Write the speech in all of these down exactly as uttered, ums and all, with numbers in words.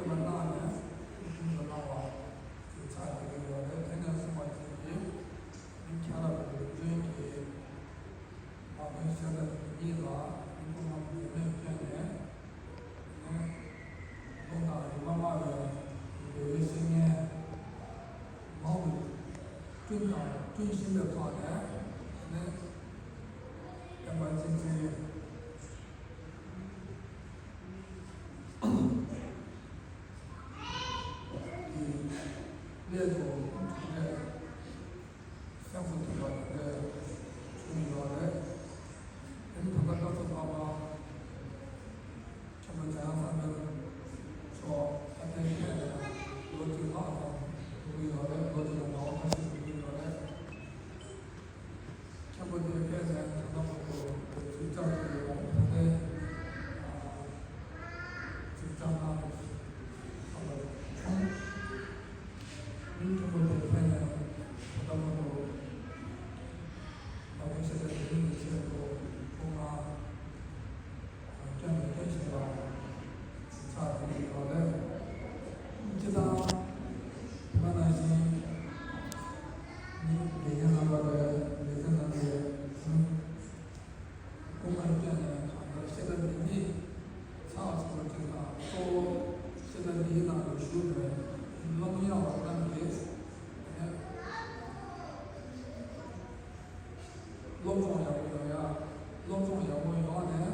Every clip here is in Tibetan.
གནང་ནས་ཐུགས་མཐུན་དུ་གནང་བ་ཞིག་ཆགས་བསྡད་ཀྱི་ཡོད་རེད། དེ་ནས་བཟུང་བ་ཞིག་གིས་ཁྱེད་རང་གི་རིག་འཛིན་གྱི་མ་དགོན་གསར་དང་གཉིས་ལ་སྐུ་ངོ་འཛད་མེད་བསྐྱོན་ནས། ལུང་དང་རིག་པ་སྨྲ་བའི་འགྲོ་བའི་བཤེས་གཉེན་མང་དུ་བསྐྲུན་དང་བསྐྲུན་བཞིན་པའི་ཐོག་ནས་ནི་བསྟན་པ་གཅེས་འཛིན་གྱི་སླད་དུ་གྲུབ་འབྲས། སེམས་སུ་ཐོན་པ་དེ་འདྲ་བྱུང་ཡོད་རེད། དེ་ནི་ད་ལྟ་སྐབས་སུ་བབས་པ་ཆེན་པོ་འཇམ་དབྱངས་བསམ་འཕེལ་མཆོག་ད་ལྟའི་ཐད་ལ་ལོ་གཅིག་ལྷག་ཙམ་འགྲོ་གི་ཡོད་རེད། ལོ་གཅིག་ལ་ཟླ་བ་ཁ་ཤས་འགྲོ་གི་ཡོད་རེད། མཁན་པོ་དེ་ཕེབས་ནས་ད་ལྟ་བར་དུ་ཚིག་བཅད་ཐུབ་ཡོད་པ་དེ་ཚིག་བཅད་གནང་བྱུང་། མཁན་པོ་དེ་ཕེབས་ནས་ད་ལྟ་བར་དུ་ལ་དགོན་ཆེ་བའི་དེ་རིང་གི་ཆེད་དུ་སྐུ་ངལ་སྐྱོན་མེད་མཁན་ཞིག་ལ་ཆགས་བསྡད་ཀྱི་ཡོད་རེད། སྤྱིར་བཏང་དེ་ག་ནང་བཞིན་ནི་དགེ་རྒན་རྣམ་པ་དང་ལེ་ཚན་རྣམ་པས་སྐུ་ངལ་སྐྱོན་ནས་གང་ལྟར་བཤད་གྲྭ་འདི་ཉིད་ཚགས་ཚུད་པ་ཅིག་དང་གཙོ་བོ་བཤད་གྲྭ་འདིའི་ནང་དུ་ཞུགས་པའི་སློབ་གཉེར་བ་རྣམས་ཀྱིས་སློབ་སྦྱོང་ཡག་པོ་ཡོང་ཡ། སློབ་སྦྱོང་ཡག་པོ་ཡོང་ནས་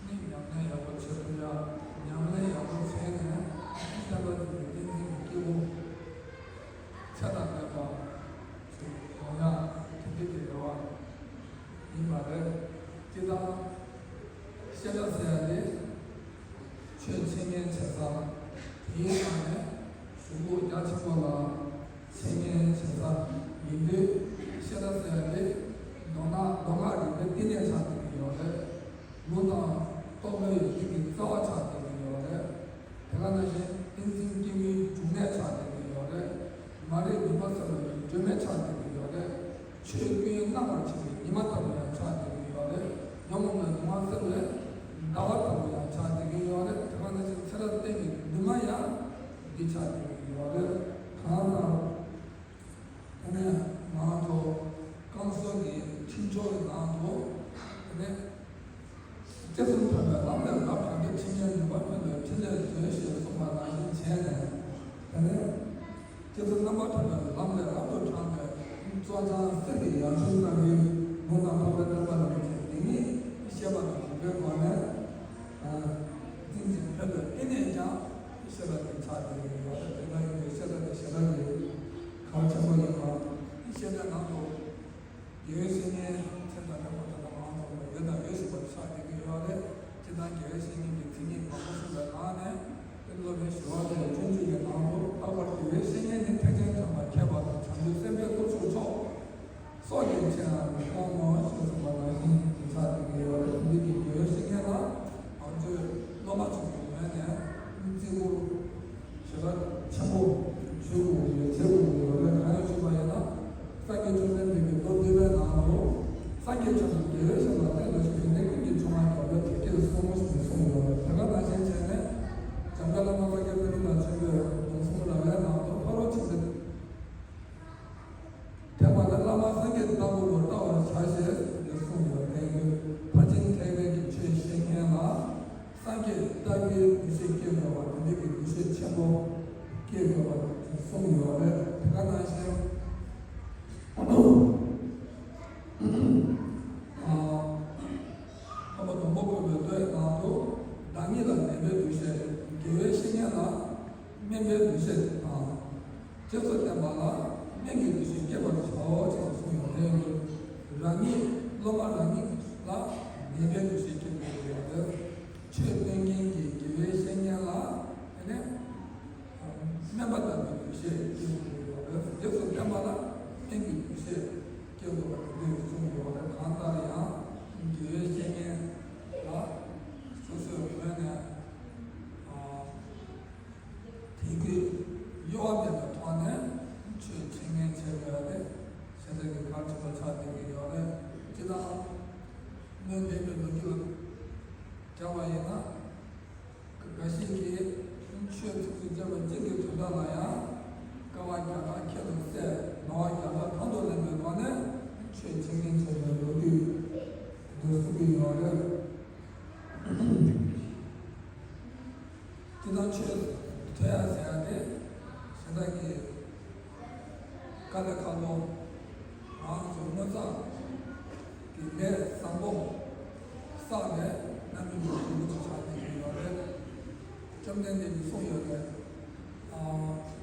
ནི་ཉམས་ལེན་ཡག་པོ་བྱེད་ཐུབ་ཡ། ཉམས་ལེན་ཡག་པོ་བྱས་ནས་བསྟན་པ་འཛིན་པའི་བསྟན་འཛིན་གྱི་སྐྱེས་བུ་ཚད་དང་ལྡན་པ་ཞིག་ཡོང་ཡ་དེ་འདྲ་གི་རེ་བ་ཡིན་པ་རེད། སྤྱིར་བཏང་བཤད་གྲྭ་ཟེར་ཡ་དེ་ཆོས་འཆད་ཉན་བྱེད་ས། དེའི་ནང་ནས་གཞུང་ལུགས་རྒྱ་ཆེན་པོ་ལ་འཆད་ཉན་བྱེད་ས་ཡིན་དུས། བཤད་གྲྭ་ཟེར་ཡ་དེ་མདོ་སྔགས་མདོ་སྔགས་རིག་པའི་བསྟི་གནས་ཆགས་བསྡད་ཀྱི་ཡོད་རེད། ལུང་དང་རྟོགས་པའི་ཡོན་ཏན་གྱི་རྩ་བ་ཆགས་བསྡད་ཀྱི་ཡོད་རེད། དེ་ག་ནང་བཞིན་བསྟན་འཛིན་སྐྱེས་བུའི་འབྱུང་གནས་ཆགས་བསྡད་ཀྱི་ཡོད་རེད། མ་རིག་མུན་པ་སེལ་བའི་སྒྲོན་མེ་ཆགས་བསྡད་ཀྱི་ཡོད་རེད། ཆོས་ཀུན་སྣང་བར་བྱེད་པའི་ཉི་མ་ལྟ་བུ་ཡང་ཆགས་བསྡད་ཀྱི་ཡོད་རེད། ཉོན་མོངས་པའི་གདུང་བ་སེལ་བའི་ཟླ་བ་ལྟ་བུ་ཡང་ཆགས་བསྡད་ཀྱི་ཡོད་རེད། དེ་ག་ནང་བཞིན་ཚེ་རབས་གཏན་གྱི་འདུན་མ་ཡང་འདི་ཆགས་བསྡད་ཀྱི་ཡོད་རེད། གང་ལྟར། དེ་ནས་ང་ཚོ་བསྐང་གསོ་གི་ཁྲིད་ཕྱོགས་ཀྱི་ནང་དུ། དེ་ནས་ཐེ་ཚོམ་མེད་པའི་ལམ་ལས་རབ་དྲངས་ཏེ། ཕྲིན་ལས་ནུས་པ་ཐོན་པའི་ཕྲིན་ལས་མཛོད་ཞེས་གསུངས་པ་ནང་བཞིན་བྱས་ནས། དེ་ནས་ཐེ་ཚོམ་རྣམ་པར་དག་པའི་ལམ་ལས་རབ་ཏུ་དྲངས་པའི་གཙོ་བྱང་གསེར་གྱི་ཡང་ཆུང་ལྟ་བུའི་ལུང་དང་རྟོགས་པའི་བསྟན་པ་རིན་པོ་ཆེ་འདི་ཉིད་བཤད་པ་དང་བསྒྲུབ་པའི་སྒོ་ནས། འཛིན་ཅིང་འཕེལ་བའི་བསྟི་གནས་ཀྱང་བཤད་པ་འདི་ཆགས་བསྡད་ཀྱི་ཡོད་རེད། དེ་ལྟར་ཡིན་པའི་བཤད་པ་འདི་ཞེ་དྲག་གི་གལ་ཆེན་པོ་ཡིན་པ། བཤད་པའི་ནང་དུ་དགེ་བའི་བཤེས་གཉེན་ཚེ་དང་ལྡན་པ་དང་མང་ཙམ་ལ་ཡོད་དང་ཡོད་བཞིན་པ་ཆགས་བསྡད་ཀྱི་ཡོད་རེད། སྤྱིར་བཏང་དགེ་བའི་བཤེས་གཉེན་གྱི་མཚན་ཉིད་མང་པོ་གསུངས་པའི་ནང་ནས། དེ་སློབ་དཔོན་ཞི་བ་ལྷའི་སྤྱོད་འཇུག་གི་ནང་དུ། རྟག་པར་དགེ་བའི་བཤེས་གཉེན་ནི། ཐེག་ཆེན་དོན་ལ་མཁས་པ་དང་། བྱང་ཆུབ་སེམས་དཔའི་སྐུ་གསུང་མཆོག་སོགས་ཀྱིས་ཆེ་རུ་མི་གཏོང་ངོ་ཞེས་གསུངས་པ་ནང་བཞིན་དུ་ཆགས་བསྡད་ཀྱི་ཡོད་རེད། འདི་གི་དགེ་བའི་བཤེས་གཉེན་ལ་ང་ཚོས་སློབ་མ་ཚོ་གི་ངོས་ནས་བརྩི་བཀུར་ཞེ་དྲག་ཆེན་པོ་ཞུ་དགོས་ཀྱི་ཡོད། བྱེད་དགོས་ཀྱི་ཡོད་རེད། གང་ཡིན་ཞུས་པ་ཡིན་ན། སངས་རྒྱས་བཅོམ་ལྡན་འདས་ཀྱིས་མདོ་སྡུད་པའི་ནང་དུ། སངས་རྒྱས་བཅོམ་ལྡན་དགེ་བའི་བཤེས་ལ་བསྟེན་དང་ཞུས་ནས། ཀུན་གྱི་འབྱུང་བ་འགྲོ་བའི་དོན་ཁྱེར་གསུངས་ཞེས་གསུངས་ཡོད་རེད། དེ་ག་ནང་བཞིན་བྱས་ནས་འཇམ་དཔལ་བླ་མ་སངས་རྒྱས་པཎྜི་ཏ་ཆེན་པོས་སྡོམ་གསུམ་ར་བའི་ནང་དུ། ཕ་རོལ་ཕྱིན་པའི་ཐེག་པ་ནི་བླ་མ་སངས་རྒྱས་ལྟ་བུ་ལ་ལྟ་བར་བྱ་ཞེས་གསུངས་ཡོད། དེ་ཡང་ཕར་ཕྱིན་ཐེག་པའི་གི་ཆོས་བཤད་མཁན་ལ་སངས་རྒྱས་ལྟ་བུའི་འདུ་ཤེས་སྐྱེ་དགོས་པ་དེ་འདྲ་གི་འདུ་ཤེས་ཆེན་པོ་སྐྱེ་དགོས་པ་གསུངས་ཡོད་རེད། དེ་ག་ནང་བཞིན། ཨ། འཕགས་པ་སྡོང་པོ་བཀོད་པའི་མདོའི་ནང་དུ། བདག་ཉིད་ལ་ངན་པའི་འདུ་ཤེས། དགེ་བའི་བཤེས་གཉེན་ལ་དམན་པའི་འདུ་ཤེས་དང་། རྗེས་སུ་བསྟན་པ་ལ་དམན་གྱི་འདུ་ཤེས་སྐྱེད་པར་བྱའོ་ཞེས་གསུངས་ཡོད་དེ། རང་ཉིད་སློབ་མ་རང་ཉིད་ལ་ངན་པའི་འདུ་ཤེས་སྐྱེ་དགོས་ཡོད་དེ། ཆོས་སྟོན་མཁན་གྱི་དགེ་བའི་བཤེས་གཉེན་ལ་དེ་ནས་དམན་པ་ལྟ་བུའི་འདུ་ཤེས་སྐྱེ་དགོས་ཡོད་རེད། རྗེས་སུ་བསྟན་པ་ལ་དམན་གྱི་འདུ་ཤེས་སྐྱེ་དགོས་པ་དེ་འདྲ་གསུངས་ཡོད་རེད། གང་ལྟར་ཡང་དགེ་བའི་བཤེས་གཉེན་ལ་སོ་སོའི་ངོས་ནས། ཨ། དད་གུས་གཡོ་བ་མེད་པའི་ཐོག་ནས་ཆོས་འཆད་ཉན་བྱེད་དགོས་པ་དེ་ཞེ་དྲག་གི་གལ་ཆེན་པོ་ཆགས་བསྡད་ཀྱི་ཡོད་རེད། སྤྱིར་བཏང་སྔོན་འདས་པའི་ལོ་རྒྱུས་ ནང་ཆོས་ཐོས་ཡ་ཟེར་ཡ་དེ་གཞན་དག་གི་དཀའ་ལས་ཁག་པོ་རང་ཚོ་སྔོན་བསགས་ཀྱི་ལས་བཟང་པོ་བསགས་ནས་རྣམ་སྨིན་གྱི་རིན་པོ་ཆེ་ཆགས་ཀྱི་ཡོད་རེད། བཅོམ་ལྡན་འདས་ཀྱིས་གསུངས་ཡོད་རེད།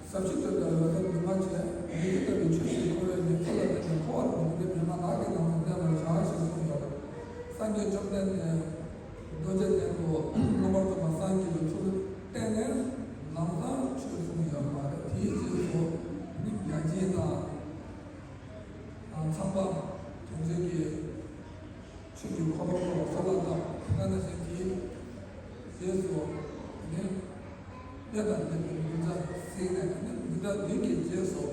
ཟབ་ཅིང་རྟོགས་པའི་འོད་གསལ་འདུས་མ་བྱས། མི་མཁྱེན་ལྟ་བུའི་ཆོས་ཤིག་ཁོ་བོས་ནི་ཚུར་ལ་བསྟན་ནས་འཁོར་བར་མི་འདུག་པས། མི་སྨྲ་བདག་གིས་ནང་དུ་གནས་པར་བྱ་ཞེས་གསུངས་ཡོད་རེད། སངས་རྒྱས་བཅོམ་ལྡན་འདས་རྡོ་རྗེ་གདན་དུ་སློབ་མར་གཏོགས་པ་སངས་རྒྱས་པའི་ཚུལ་བསྟན་ནས་ལམ་སང་ཆོས་གསུངས་ཡོད་པ་རེད། དེའི་རྗེས་སུ་ནི་བརྒྱ་བྱིན་དང་ཚངས་པ་དེ་ཚོས་ཀྱིས་ཆོས་ཀྱི་འཁོར་ལོ་བསྐོར་བ་གསོལ་བ་བཏབ། དེ་ག་ནང་བཞིན་དེའི་རྗེས་སུ་དེ་ནས་གནས་དང་ལྡན་པའི་མི་འདྲ་བསྲེས་ནས་དེ་ནས་མི་འདྲ་བདུན་གྱི་རྗེས་སུ་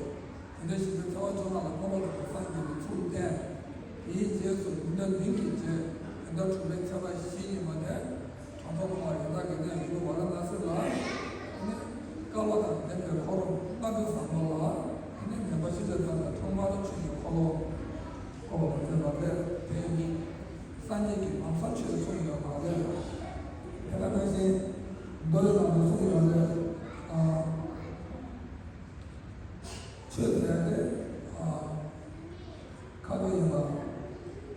དེ་འདྲ་ཞིག་པའི་ཚེ་དབང་ཕྱུག་ལ་སློབ་མར་གཏོགས་པ་སངས་རྒྱས་པའི་ཚུལ་བསྟན། དེའི་རྗེས་སུ་མི་འདྲ་བདུན་གྱི་རྗེས་དེ་འདྲ་དྲུག་པའི་ཚེས་པ་བཞི་ཡིན་པ་དེ། གྲངས་ཐོ་ཁོ་བ་ཡི་དྭགས་ཀྱི་གནས་ཡུལ་ཝཱ་ར་ཎ་སི་ལ་ནི་བསྐལ་པ་དང་ལྡན་པའི་འཁོར་ལྔ་བདོ་བཟང་པོ་ལ་ནི་མོས་པ་ཤིན་ཏུ་བརྟན་པས་ཐོག་མར་ཆོས་ཀྱི་འཁོར་ལོ་བསྐོར་བ་དང་མཛད་པ་ལས་དེ་ནི་སངས་རྒྱས་ཀྱི་ལམ་སང་ཆོས་གསུངས་ཡོད་པ་རེད། དེ་ལ་ནང་བཞིན་མདོ་ཡི་ནང་དུ་གསུངས་ཡོད་རེད། ཨ། ཆོས་ཟེར་ཏེ། ཨ། ཁ་དོག་ཡིན་པ།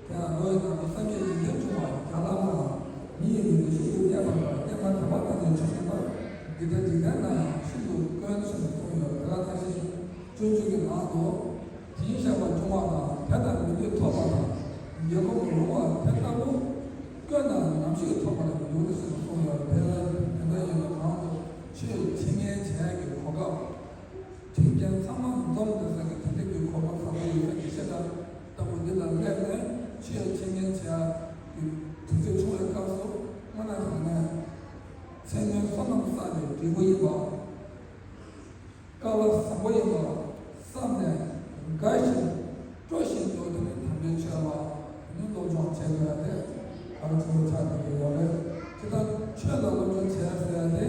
དེ་ཡང་མདོ་ཡི་ནང་དུ་སངས་རྒྱས་འཇིག་རྟེན་སྐྱོང་བ་རྒྱ་ལྷ་མ་མི་ཡི་ལུས་ནི་ཤིན་ཏུ་རྙེད་པར་བྱ། སྙེགས་མ་དད་པ་བཏང་ནས་ཆོས་ཉན་པ། འདི་འདྲ་འཇིག་རྟེན་ན་ཡང་ཤིན་ཏུ་དཀོན་ཞེས་གསུངས་ཡོད། དེ་ལ་ནང་བཞིན་སྤྱོད་འཇུག་གི་ནང་དུ། དེའི་བཤད་པ་སྐྱོང་བ་དང་། དད་དང་མོས་གུས་ཐོབ་པ་དང་། དགེ་སློང་རུང་བ་དེ་ལྟ་བུ། དཀོན་དང་ནམ་ཞིག་ཐོབ་པར་འགྱུར་ཞེས་གསུངས་ཡོད། དེ་ལ་དེ་འདྲ་ཡིན་པ་གང་དུ་ཆོས་འཆད་ཉན་བྱེད་ཡག་གི་གོ་སྐབས། མཐུན་རྐྱེན་ཚང་མ་འཛོམས་ཏེ་ས་ཀྱི་དེ་འདྲ་གི་གོ་སྐབས་བཟང་པོ་ཡོད་ས་ཀྱི་ཤེས་བྱ་ལྟ་བུ་འདི་ལ་སླེབས་ནས་ཆོས་འཆད་ཉན་བྱེད་ཡག་གི་དུས་ཚོད་བྱུང་བའི་སྐབས་སུ་དངོས་གནས་དྲང་གནས་མཚན་སྨད་བསོད་ནམས་བསགས་པའི་འབྲས་བུ་ཡིན་པ། སྐལ་བ་བཟང་པོ་ཡིན་པ་བསམ་ནས་དགའ་བཞིན་སྤྲོ་བཞིན་དུ་དེ་ནི་དམ་པའི་ཆོས་ལ་ནི་སློབ་སྦྱོང་བྱེད་དགོས་ཡ་དེ་གལ་ཆེན་པོ་ཆགས་བསྡད་ཀྱི་ཡོད་རེད། དེ་ལྟར་ཆོས་ལ་སློབ་སྦྱོང་བྱེད་ཡ་ཟེར་ཡ་དེ།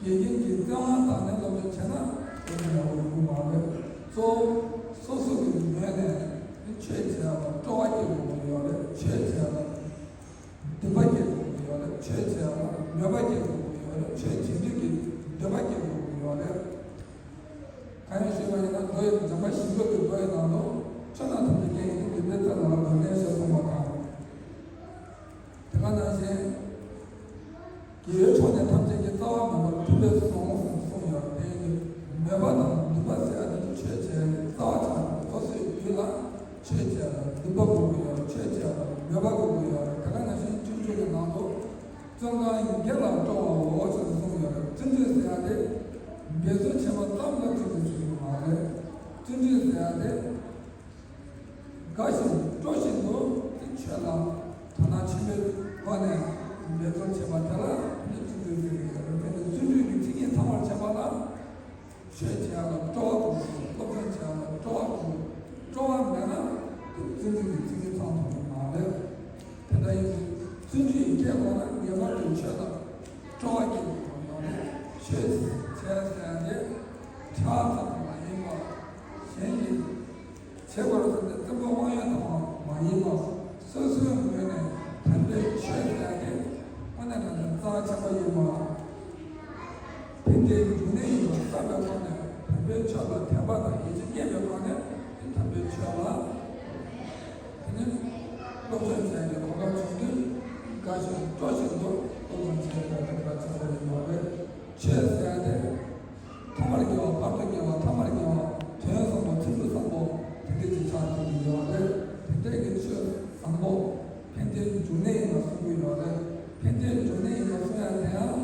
དགེ་རྒན་གྱིས་བཙན་དབང་བཏང་ནས་སློབ་སྦྱོང་བྱས་ན་དེ་ནི་ཡག་པོ་ཡོང་གི་མ་རེད། གཙོ་བོ་སོ་སོ་གི་ངོས་ནས་ཆོས་བྱེད་ཡ་ལ་སྤྲོ་བ་སྐྱེ་དགོས་ཀྱི་ཡོད་རེད། ཆོས་བྱེད་ཡ་ལ་འདུན་པ་སྐྱེ་དགོས་ཀྱི་ཡོད་རེད། ཆོས་བྱེད་ཡ་ལ་མོས་པ་སྐྱེ་དགོས་ཀྱི་ཡོད་རེད། ཆོས་བྱེད་འདོད་ཀྱི་འདུན་པ་སྐྱེ་དགོས་ཀྱི་ཡོད་རེད། གང་ཡིན་ཞུས་པ་ཡིན་ན། མདོ་ཡི་འཇམ་དཔལ་ཞིང་རྡོ་གི་མདོ་ཡི་ནང་དུ་ཆོས་རྣམས་ཐམས་ཅད་རྐྱེན་ཡིན་ཏེ། འདི་འདྲའི་ཚེ་ལ་ལ་འདོད་ལྡན་ཞེས་གསུངས་པ་དང་། དེ་ག་ནང་བཞིན། དགེ་བའི་ཕྱོགས་ནི་ཐམས་ཅད་ཀྱི། རྩ་བ་མེད་པར་མཐུན་པས་བཟུང་། གསུངས་ཡོད་དེ། མོས་པ་དང་འདུན་པ་ཟེར་ཡ་དེ་ཆོས་བྱེད་ཡ་གི་རྩ་བ་ཆགས་ཡོད། སོ་སོའི་རྒྱུད་ལ་ཆོས་བྱེད་ཡ་ལ་འདུན་པ་དགོས་ཀྱི་ཡོད། ཆོས་བྱེད་ཡ་ལ་མོས་པ་དགོས་ཀྱི་ཡོད། དེ་ག་ནང་བཞིན་སྤྱོད་འཇུག་གི་ནང་དུ། བཙོན་ཁང་དགེ་ལ་སྤྲོ་བའོ་ཞེས་གསུངས་ཡོད་རེད། བརྩོན་འགྲུས་ཟེར་ཡ་དེ་འབད་བརྩོན་བྱས་པ་ཙམ་ལ་བརྩོན་འགྲུས་ཟེར་གྱི་མ་རེད། བརྩོན་འགྲུས་ཟེར་ཡ་དེ་དགའ་བཞིན་སྤྲོ་བཞིན་དུ་དེ་ཆོས་ལ་དོ་སྣང་ཆེན་པོའི་སྒོ་ནས་འབད་བརྩོན་བྱས་པ་དེ་ལ་ནི་བརྩོན་འགྲུས་ཟེར་གྱི་ཡོད་རེད། དེ་ནི་བརྩོན་འགྲུས་ཀྱི་མཚན་ཉིད་ཚང་བར་བྱེད་པ་ལ། ཆོས་བྱེད་ཡ་ལ་སྤྲོ་བ་དགོས་ཀྱི་ཡོད། སློབ་སྦྱོང་བྱེད་ཡ་ལ་སྤྲོ་བ་དགོས། སྤྲོ་བ་མེད་ན་དེ་བརྩོན་འགྲུས་ཀྱི་མཚན་ཉིད་ཚང་ཐུབ་ཀྱི་མ་རེད། དེ་འདྲ་ཡིན་དུས་བརྩོན་འགྲུས་སྐྱེ་དགོས་ན་ངེས་པར་དུ་ཆོས་ལ་སྤྲོ་བ་སྐྱེ་དགོས་ཀྱི་ཡོད་རེད། ཆོས་བྱེད་ཟེར་ཡ་དེ་ཁྲག་ཙམ་མ་ཡིན་པ། གཞན་གྱི་བྱེད་པར་བརྩོན་ཏེ་བརྩོན་པ་དབང་ཡོད་དུའང་མ་ཡིན་པ། སོ་སོའི་ངོས་ནས་དམ་པའི་ཆོས་ཟེར་ཡ་དེ་དངོས་གནས་དྲང་གནས་རྩ་ཆེན་པོ་ཡིན་པ། ཕན་བདེའི་འབྱུང་གནས་ཡིན་པ་བསམ་པའི་ཐོག་ནས་དམ་པའི་ཆོས་ལ་དད་པ་དང་ཡིད་ཆེས་སྐྱེས་པའི་ཐོག་ནས་དེ་དམ་པའི་ཆོས་ལ་དེ་ནི་སློབ་སྦྱོང་བྱས་ནས་གོ་སྐབས་བྱུང་དུས་དགའ་ཞིང་སྤྲོ་བཞིན་དུ་སློབ་སྦྱོང་བྱས་པ་དེ་གལ་ཆེན་པོ་ཡིན་པ་རེད། ཆོས་ཟེར་ཡ་དེ། ཐོག་མར་དགེ་བ། བར་དུ་དགེ་བ། ཐ་མར་དགེ་བ། དོན་བཟང་པོ། ཚིག་འབྲུ་བཟང་པོ། དེ་འདྲ་ཅིག་ཆགས་ཐུབ་ཀྱི་ཡོད་རེད། དེ་འདྲའི་གི་ཆོས་བཟང་པོ། ཕན་བདེའི་འབྱུང་གནས་ཡིན་པ་གསུང་གི་ཡོད་རེད། ཕན་བདེའི་འབྱུང་གནས་ཡིན་པ་གསུང་ཡ་དེ་ཡང་།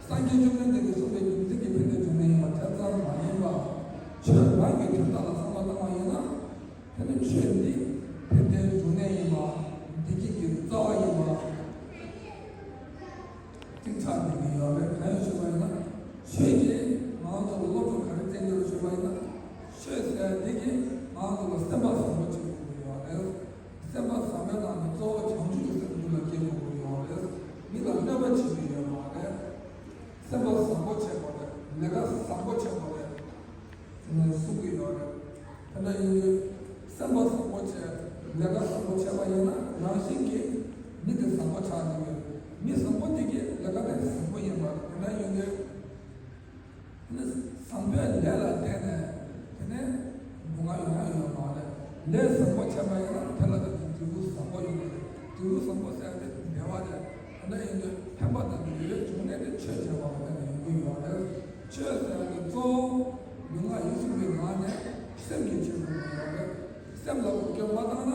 སངས་རྒྱས་བཅོམ་ལྡན་འདས་ཀྱིས་གསུངས་པའི་རྒྱུ་མཚན་གྱིས་ཕན་བདེའི་འབྱུང་གནས་ཡིན་པ་དེ་ཙམ་མ་ཡིན་པ། ཆོས་རང་གི་དོན་དག་ལ་བསམ་བློ་བཏང་བ་ཡིན་ན། དེ་ནི་ཆོས་འདི་ཕན་བདེའི་འབྱུང་གནས་ཡིན་པ། བདེ་སྐྱིད་ཀྱི་རྩ་བ་ཡིན་པ། གཅིག་ཆགས་འགྲིག་གི་ཡོད་རེད། གང་ཡིན་ཞུས་པ་ཡིན་ན། ཆོས་ཀྱིས་ང་ཚོ་ལ་སློབ་སྦྱོང་ག་རེ་བསྟན་གྱི་རེད་ཞུས་པ་ཡིན་ན། ཆོས་ཟེར་ཡ་འདི་གིས་ང་ཚོ་ལ་སེམས་པ་བཟང་པོ་བྱེད་དགོས་ཀྱི་ཡོད་རེད། སེམས་པ་བཟང་པོའི་ནང་ནས་གཙོ་བོ་བྱང་ཆུབ་ཀྱི་སེམས་རྒྱུད་ལ་སྐྱེ་དགོས་ཀྱི་ཡོད་རེད། མི་ལ་གནོད་པ་བྱེད་ཀྱི་ཡོད་མ་རེད། སེམས་པ་བཟང་པོ་བྱེད་དགོས་རེད། ལས་ཀ་བཟང་པོ་བྱེད་དགོས་རེད། ནས་གསུང་གི་ཡོད་རེད། དེ་འདྲ་ཡིན་དུས་སེམས་པ་བཟང་པོ་བྱས། ལས་ཀ་བཟང་པོ་བྱས་པ་ཡིན་ན་རང་བཞིན་གྱིས་མི་དེ་བཟང་པོ་ཆགས་ཀྱི་ཡོད། མི་བཟང་པོ་དེ་གིས་ལས་ཀ་དེ་བཟང་པོ་ཡིན་པ་དེ་འདྲ་ ཕན་ལ་དང་འབྲས་བུ་བཟང་པོ་ཡོང་གི་རེད། འབྲས་བུ་བཟང་པོ་ཟེར་ཡ་དེ་བདེ་བ་རེད། དེ་འདྲ་ཡིན་དུས་ཕན་པ་དང་བདེ་བའི་འབྱུང་གནས་དེ་ཆོས་ཅེས་པ་ལ་བརྟེན་ནས་ཡོང་གི་ཡོད་རེད། ཆོས་ཟེར་ཡ་དེ་གཙོ་བོ་ལུས་ངག་ཡིད་གསུམ་པའི་ངང་ནས་སེམས་ཀྱི་ཆོས་ཡོང་གི་ཡོད་རེད། སེམས་ལ་འགུལ་སྐྱོད་མ་བཏང་ན།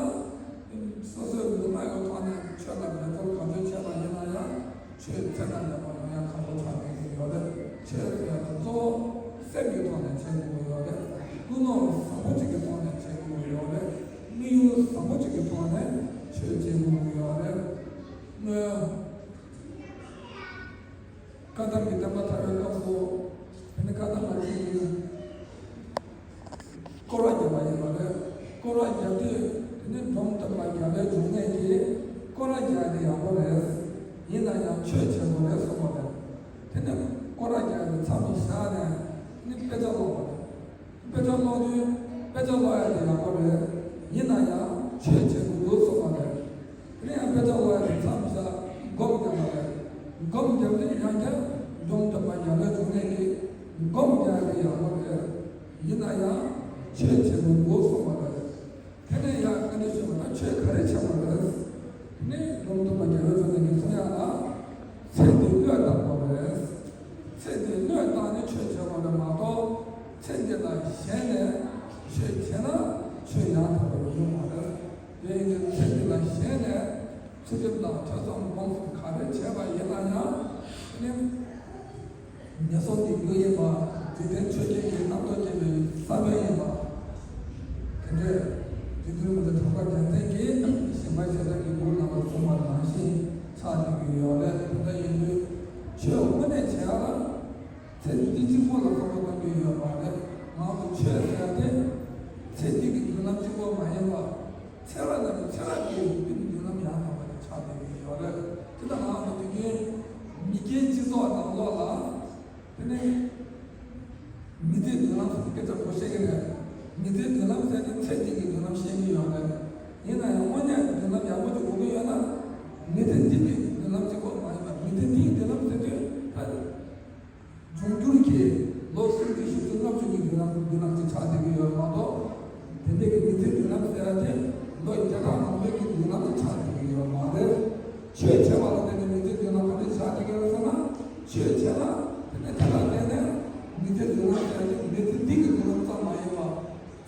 སོ་སོའི་ལུས་ངག་གི་ཐོག་ནས་ཆོས་ལ་འབད་རྩོལ་ག་ཚོད་བྱས་པ་ཡིན་ན་ཡང་ཆོས་ཚད་ལས་འདས་པ་ཡོང་ཡ་ཁག་པོ་ཆགས་ཀྱི་ཡོད་རེད། ཆོས་ཟེར་ཡ་དེ་གཙོ་བོ་སེམས་ཀྱི་ཐོག་ནས་བྱེད་དགོས་ཀྱི་ཡོད་རེད། ཀུན་སློང་བཟང་པོ་ཅིག་གི་ཐོག་ནས་བྱེད་དགོས་ཀྱི་ཡོད་རེད། དམིགས་ཡུལ་བཟང་པོ་ཅིག་གི་ཐོག་ནས་ཆོས་བྱེད་དགོས་ཀྱི་ཡོད་རེད། སྔོན། བཀའ་གདམས་ཀྱི་བསྟན་པ་དར་བའི་སྐབས་སུ། དེ་ནི་བཀའ་གདམས་པ་གཅིག་གིས་སྐོར་བ་བརྒྱབ་པ་ཡིན་པ་རེད། སྐོར་བ་བརྒྱབ་དུས་དེ་ནི་འབྲོམ་སྟོན་པ་རྒྱལ་པོའི་འབྱུང་གནས་ཀྱིས་སྐོར་བ་རྒྱག་དེ་ཡག་པོ་རེད། ཡིན་ན་ཡང་ཆོས་བྱེད་དགོས་རེད་གསུངས་པ་རེད། དེ་ནི་སྐོར་བ་རྒྱག་དེ་མཚམས་བཞག་ནས་ནི་དཔེ་ཆ་ཀློག་པ་རེད། དཔེ་ཆ་ཀློག་དུས་དཔེ་ཆ་ཀློག་ཡ་དེ་ཡག་པོ་རེད། ཡིན་ན་ཡང་ཆོས་བྱེད་དགོས་འདུག་གསུངས་པ་རེད། དེ་ནས་ཡང་དཔེ་ཆ་ཀློག་ཡ་དེ་མཚམས་བཞག་སྒོམ་རྒྱག་པ་རེད། སྒོམ་རྒྱག་དུས་ཡང་བསྐྱར་འབྲོམ་སྟོན་པ་རྒྱལ་པོའི་འབྱུང་གནས་ཀྱིས་སྒོམ་རྒྱག་ཡ་དེ་ཡག་པོ་རེད། ཡིན་ན་ཡང་ཆོས་བྱེད་དགོས་འདུག་གསུངས་པ་རེད། དེ་ནས་ཡང་བཀའ་འདྲི་ཞུས་པ་ན་ཆོས་ག་རེ་བྱེད་དགོས་རེད། དེ་ནས་འབྲོམ་སྟོན་པ་རྒྱལ་པོའི་འབྱུང་གནས་ཀྱིས་གསུང་ཡ་ལ། ཚེ་འདི་བློས་བཏང་དགོས་རེད། ཚེ་འདི་བློས་བཏང་ནས་ཆོས་བྱེད་དགོས་རེད་མ་གཏོགས། ཚེ་འདི་ལ་ཞེན་ནས་ཆོས་བྱས་ན་ཆོས་ཡང་དག་པ་ཡོང་མ་རེད། དེ་ཡིན་དུས་ཚེ་འདི་ལ་ཞེན་ནས་ཚུལ་ཁྲིམས་དང་ཐོས་བསམ་སྒོམ་གསུམ་ག་རེ་བྱས་པ་ཡིན་ན་ཡང་། དེ་ནི་ངན་སོང་གི་རྒྱུ་ཡིན་པ། འཇིག་རྟེན་ཆོས་བརྒྱད་ཀྱི་རྣམ་རྟོག་སྐྱེ་བའི་ས་བོན་ཡིན་པ། དེ་འདྲའི་རྒྱུ་མཚན་མི་འདྲ་གྲགས་པ་རྒྱལ་མཚན་གྱིས་ཞིང་པ་ཞེ་སྡང་གི་མགུར་ནང་དུ་གསུངས་པ་ནང་བཞིན་ཆགས་བསྡད་ཀྱི་ཡོད་རེད། དེ་འདྲ་ཡིན་དུས་ཆོས་དངོས་གནས་བྱེད་ཡ་ལ་ཚེ་འདི་གཅིག་པོ་ལ་བསམ་བློ་གཏོང་རྒྱུ་ཡོད་མ་རེད། ང་ཚོ་ཆོས་ཟེར་ཡ་དེ་ཚེ་འདི་གི་མདུན་ལམ་གཅིག་པོ་མ་ཡིན་པ། ཚེ་རབས་ནས་ཚེ་རབས་ཀྱི་མདུན་ལམ་ཡང་དག་པ་དེ་ཆགས་བསྡད་ཀྱི་ཡོད་རེད། དེ་ལྟར་ང་ཚོ་དུས་རྒྱུན་མི་སྐྱའི་སྤྱི་ཚོགས་ནང་ལོགས་ལ། དེ་ནས་མི་ཚེའི་མདུན་ལམ་སྐད་ཆ་གོ་ཤེས་ཀྱི་རེད། མི་ཚེའི་མདུན་ལམ་ཟེར་ནས་ཚེ་འདི་གི་མདུན་ལམ་ཤེས་ཀྱི་ཡོད་རེད། ཡིན་ན་ཡང་དངོས་གནས་མདུན་ལམ་ཡག་པོ་ཅིག་དགོས་ཀྱི་ཡོད་ན། མི་ཚེ་འདི་གི་མདུན་ལམ་གཅིག་པོ་མ་ཡིན་པར་མི་ཚེ་འདི་གི་མདུན་ལམ་ཟེར་དུས་ད། འབྱུང་འགྱུར་གྱི་ལོ་སུམ་ཅུ་བཞི་བཅུ་ལྔ་བཅུ་གི་མདུན་ལམ་མདུན་ལམ་ཅིག་ཆགས་བསྡད་ཀྱི་ཡོད་མ་གཏོགས། དེ་འདྲའི་གི་མི་ཚེའི་མདུན་ལམ་ཟེར་ཡ་དེ་ལོ་བརྒྱ་ཕྲག་མང་པོའི་གི་མདུན་ལམ་ཅིག་ཆགས་བསྡད་ཀྱི་ཡོད་མ་རེད། ཆོས་བྱས་པ་ལ་བརྟེན་ནས་མི་ཚེའི་མདུན་ལམ་ག་འདྲ་ཆགས་བསྡད་ཀྱི་ཡོད་ཟེར་ན། ཆོས་བྱས་ན་དེ་ནས་དེ་ལ་བརྟེན་ནས་མི་ཚེའི་མདུན་ལམ་ཟེར་ཡ་དེ་མི་ཚེ་འདི་གི་མདུན་ལམ་ཙམ་མ་ཡིན་པ།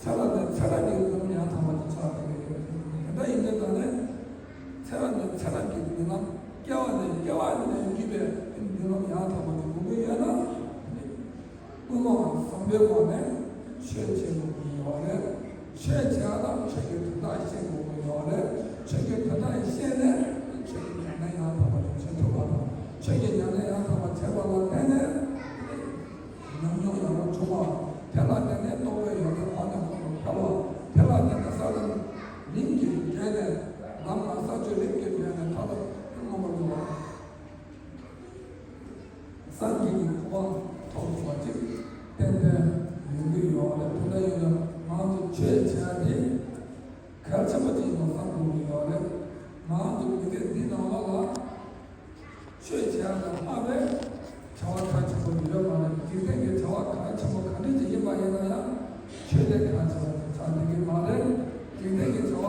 ཚེ་རབས་ནས་ཚེ་རབས་ཀྱི་མདུན་ལམ་ཡང་དག་པ་ཅིག་ཆགས་བསྡད་ཀྱི་ཡོད་རེད། དེ་འདྲ་ཡིན་དུས་ད་ནས་ཚེ་རབས་ནས་ཚེ་རབས་ཀྱི་མདུན་ལམ། སྐྱེ་བ་ནས་སྐྱེ་བ་ནས་བརྒྱུད་པའི་མདུན་ལམ་ཡང་དག་པ་ཅིག་དགོས་ཀྱི་ཡོད་ན། ཀུན་སློང་བཟང་པོའི་སྒོ་ནས་ཆོས་བྱེད་དགོས་ཀྱི་ཡོད་རེད། ཆོས་བྱེད་ཡ་དང་ཆོས་ཀྱི་དོན་དག་ཤེས་དགོས་ཀྱི་ཡོད་རེད། ཆོས་ཀྱི་དོན་དག་ཤེས་ནས་ཆོས་ཀྱི་ཉམས་ལེན་ཡང་དག་པ་ཅིག་བྱེད་ཐུབ་པ་དང་། ཆོས་ཀྱི་ཉམས་ལེན་ཡང་དག་པ་བྱེད་པ་ལ་བརྟེན་ནས། ཉམས་མྱོང་ཡག་པོ་བྱུང་བ། དེ་ལ་བརྟེན་ནས་རྟོགས་པའི་ཡོན་ཏན་གོང་ནས་གོང་དུ་འཕེལ་བ། དེ་ལ་བརྟེན་ནས་ས་ལམ་རིམ་གྱིས་བརྒྱུད་ནས་ལམ་ལ་ས་བཅུ་རིམ་གྱིས་བརྒྱུད་ནས་མཐར་ཐུག་མངོན་པར་རྫོགས་པ། སངས་རྒྱས་ཀྱི་གོ་འཕང་ཐོབ་ཐུབ་པ་ཅིག་ཏན་ཏན་ཡོང་གི་ཡོད་རེད། དེ་འདྲ་ཡིན་ན་ང་ཚོ་ཆོས་བྱེད་ཡ་དེ་གལ་ཆེན་པོ་ཅིག་ཡིན་པ་བསམ་དགོས་ཀྱི་ཡོད་རེད། ང་ཚོ་མི་ཚེ་འདི་ནང་ལོགས་ལ། ཆོས་བྱེད་ཡ་ལ་དམའ་བའི་བྱ་བ་གལ་ཆེན་པོ་ཡོད་མ་རེད། འཇིག་རྟེན་གྱི་བྱ་བ་གལ་ཆེན་པོ་ག་འདྲ་ཅིག་ཡིན་པ་ཡིན་ན་ཡང་ཆོས་དེ་གལ་ཆེན་པོ་ཆགས་བསྡད་ཀྱི་མ་རེད། འཇིག་རྟེན་གྱི་བྱ་བ་དེ་ཚོ་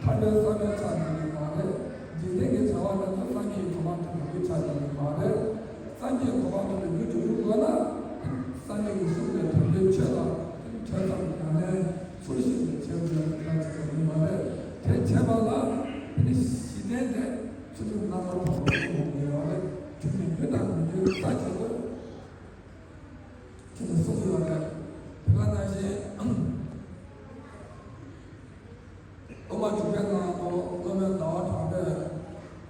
ཐར་པའི་ས་བོན་ཆགས་བསྡད་ཀྱི་མ་རེད། འཇིག་རྟེན་གྱི་བྱ་བ་དེ་ཚོ་སངས་རྒྱས་ཀྱི་གོ་འཕང་ཐོབ་པའི་རྒྱུ་ཆགས་བསྡད་ཀྱི་མ་རེད། སངས་རྒྱས་ཀྱི་གོ་འཕང་ཐོབ་པའི་རྒྱུ་དེ་ཡོང་དགོས་ན། སངས་རྒྱས་ཀྱིས་གསུངས་པའི་དམ་པའི་ཆོས་དང་ཐོས་བསམ་ཉམས་ལེན་ཚུལ་བཞིན་དུ་བྱེད་དགོས་པ་གལ་ཆེན་པོ་ཡིན་པ་རེད། དེ་བྱས་པ་ལ་དེ་ནི་གཞི་རྟེན་དེ། ཚུལ་ཁྲིམས་རྣམ་པར་དག་པ་སྲུང་དགོས་ཡོད་རེད། ཁྲིམས་ནི་རྒྱུ་དང་མི་རྒྱུའི་རྩ་ཆེན་པོ། ཁྲིམས་ནི་སྲུང་དགོས་ཡོད་རེད། དེ་ག་ནང་བཞིན། སློབ་མ་འཇུག་པའི་ནང་དུ་སློབ་དཔོན་ཟླ་བ་གྲགས་པས།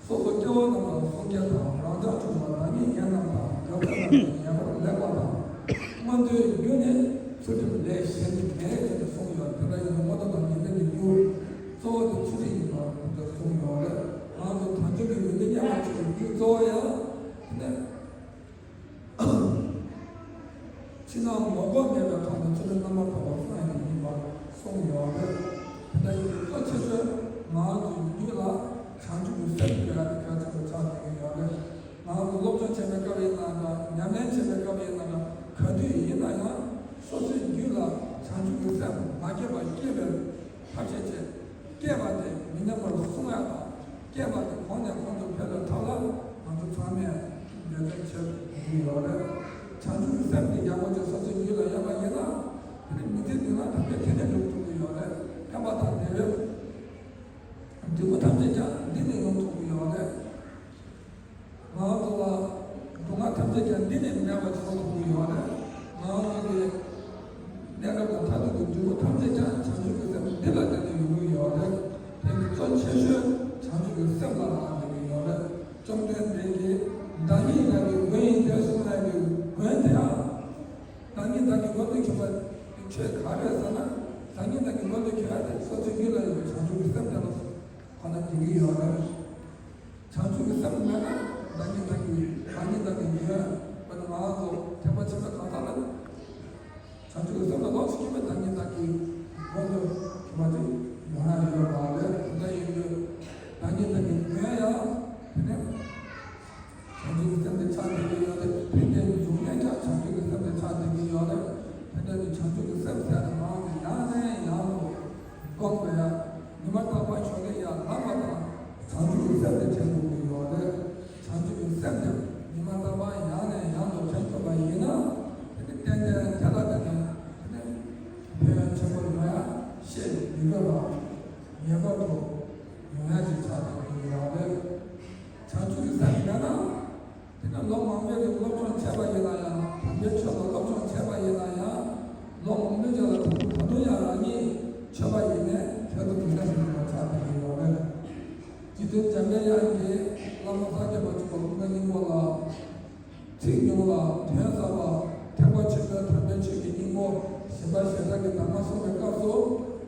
སོ་སོ་སྐྱེ་བོ་རྣམས་ལ་གསུང་སྐད་དང་། རང་ཅག་འཇུག་པ་བདག་ཉིད་ཡིན་རྣམས་དང་། ཡོ་ག་རྣམས་ཀྱིས་ངེས་པར་ལེགས་པ་དང་། མངོན་མཐོའི་རྒྱུ་ནི་ཚུལ་ཁྲིམས་ལས་གཞན་མེད་ཅེས་གསུངས་ཡོད། དེ་འདྲ་ཡིན་ན་མངོན་མཐོ་དང་ངེས་ལེགས་ཀྱི་རྒྱུ་གཙོ་བོ་དེ་ཚུལ་ཁྲིམས་ཡིན་པ་དེ་འདྲ་གསུངས་ཡོད་རེད། ང་ཚོ་དལ་འབྱོར་གྱི་ཡོན་ཏན་རྙེད་པར་བྱེད་པའི་རྒྱུ་གཙོ་བོ་ཡང་དེ་ནས། ཕྱི་ནང་ངོ་ལྐོག་མེད་པའི་ཐོག་ནས་ཚུལ་ཁྲིམས་རྣམ་པར་དག་པ་སྲུང་ཡ་ཡིན་པ་གསུངས་ཡོད་རེད། དེ་འདྲ་ཡིན་དུས་གཙོ་ཆེ་ཤོས་ང་ཚོའི་རྒྱུད་ལ་བྱང་ཆུབ་ཀྱི་སེམས་སྐྱེ་ཡ་དེ་གལ་ཆེན་པོ་ཆགས་བསྡད་ཀྱི་ཡོད་རེད། ང་ཚོ་སློབ་སྦྱོང་བྱེད་པའི་སྐབས་ཡིན་ན་འདྲ། ཉམས་ལེན་བྱེད་པའི་སྐབས་ཡིན་ན་འདྲ། ག་དུས་ཡིན་ན་ཡང་སོ་སོའི་རྒྱུད་ལ་བྱང་ཆུབ་ཀྱི་སེམས་མ་སྐྱེས་པ་སྐྱེས་པའི་ཐབས་ཤེས་བྱེད། སྐྱེ་ སྐྱེས་པ་དེ་གོང་ནས་གོང་དུ་འཕེལ་བའི་ཐབས་ལ་ང་ཚོ་ཚང་མས་འབད་བརྩོན་བྱེད་དགོས་ཀྱི་ཡོད་རེད། བྱང་ཆུབ་ཀྱི་སེམས་དེ་ཡག་པོ་ཅིག་སོ་སོའི་རྒྱུད་ལ་ཡོད་པ་ཡིན་ན། དེ་ནི་མི་ཚེ་འདི་ལ་ད་ལྟའི་དེ་ནས་འགྲུབ་ཐུབ་ཀྱི་ཡོད་རེད། ཕན་པ་དང་བདེ་བའི་འབྲས་བུ་ཐམས་ཅད་ཀྱང་འདི་ནས་ཡོང་ཐུབ་ཀྱི་ཡོད་རེད། ང་ཚོ་ལ་སྡུག་བསྔལ་ཐམས་ཅད་ཀྱང་འདི་ནས་མེད་པ་བྱུང་ཐུབ་ཀྱི་ཡོད་རེད། ང་ཚོ་གི་གནས་སྐབས་དང་མཐར་ཐུག་གི་འབྲས་བུ་ཐམས་ཅད་ཀྱང་བྱང་ཆུབ་ཀྱི་སེམས་འདི་ལ་བརྟེན་ནས་ཡོང་གི་ཡོད་རེད། དེ་ནི་གཙོ་ཆེ་ཤོས་བྱང་ཆུབ་ཀྱི་སེམས་ལ་རག་ལས་ཀྱི་ཡོད་རེད། བཅོམ་ལྡན་འདས་ཀྱིས་བདག་ཉིད་བདག་གི་མགོན་ཡིན་ཏེ་གསུངས་པའི་མགོན་དེ་ཡང་། བདག་ཉིད་བདག་གི་མགོན་དུ་གྱུར་པ་ཆོས་ག་རེ་ཟེར་ན། བདག་ཉིད་བདག་གི་མགོན་དུ་གྱུར་པ་དེ་སོ་སོའི་རྒྱུད་ལ་ཡོད་པའི་བྱང་ཆུབ་ཀྱི་སེམས་དེ་ལ་ཁོ་ན་འགྲིག་གི་ཡོད་རེད། བྱང་ཆུབ་ཀྱི་སེམས་མེད་ན་བདག་ཉིད་བདག་གི་བདག་ཉིད་བདག་གི་མགོན། དཔེར་ན་ང་ཚོ་ཐེག་པ་ཆེན་པོའི་གང་ཟག་ལ་བྱང་ཆུབ་ཀྱི་སེམས་ལ་ལོགས་སུ་གྱུར་པའི་བདག་ཉིད་བདག་གི་མགོན་དུ་གྱུར་པ་ཅིག་ཡོང་ཡ་ཡོད་པ་རེད། དེ་འདྲ་ཡིན་དུས་བདག་ཉིད་བདག་གི་མགོན་ཡང་དེ་ནས། བྱང་ཆུབ་ཀྱི་སེམས་དེ་ཆགས་བསྡད་ཀྱི་ཡོད་རེད། ཕན་བདེའི་འབྱུང་གནས་ཀྱང་བྱང་ཆུབ་ཀྱི་སེམས་དེ་ཆགས་བསྡད་ཀྱི་ཡོད་རེད། དེ་འདྲ་དུས་བྱང་ཆུབ་ཀྱི་སེམས་ཟེར་ནས་ང་ཚོས་ཡང་ནས་ཡང་དུ་སྒོམ་དགོས་ཡ། ཉི་མ་རྟག་པར་ཞོགས་ཀས་ཡར་ལངས་པ་དང་བྱང་ཆུབ་ཀྱི་སེམས་དེ་དྲན་དགོས་ཀྱི་ཡོད་རེད། བྱང་ཆུབ་ཀྱི་སེམས་དེ་ཉི་མ་རྟག་པར་ཡང་ནས་ཡང་དུ་དྲན་ཐུབ་པ་ཡིན་ན། དེ་ནི་ཏན་ཏན་དེ་ལ་བརྟེན་ནས་དེ་ནི་ཕན་ཡོན་ཆེན་པོ་ཡོང་ཡ་ཤེས་མི་དགོས་པ་ངེས་པར་དུ་ཡོང་ཡ་ཅིག་ཆགས་བསྡད་ཀྱི་ཡོད་རེད། བྱང་ཆུབ་ཀྱི་སེམས་མེད་ན། དེ་ནས་ལོ་མང་པོའི་རིང་སློབ་སྦྱོང་བྱས་པ་ཡིན་ན་ཡང་། དམ་པའི་ཆོས་ལ་སློབ་སྦྱོང་བྱས་པ་ཡིན་ན་ཡང་། ལོ་མང་པོའི་རྗེས་ལ་ད་དུང་ད་དུང་ཡང་རང་ཉིད་ཆོས་པ་ཡིན་ནའི་དེ་ཚོ་དེ་འདྲ་ཞིག་ཡོང་བ་ཆགས་བསྡད་ཀྱི་ཡོད་རེད། རྗེ་བཙུན་འཇམ་པའི་དབྱངས་ཀྱིས་བླ་མ་ས་སྐྱ་པ་གཙུག་ལག་ཀུན་དགའ་སྙིང་པོ་ལ། ཚིག་ཉུང་ལ་དོན་ཟབ་པ། ཐེག་པ་ཆེན་པོའི་དམ་པའི་ཆོས་ཀྱི་སྙིང་པོ་གཞན་པ་གཞན་དག་གི་གདམས་ངག་གསུངས་པའི་སྐབས་སུ།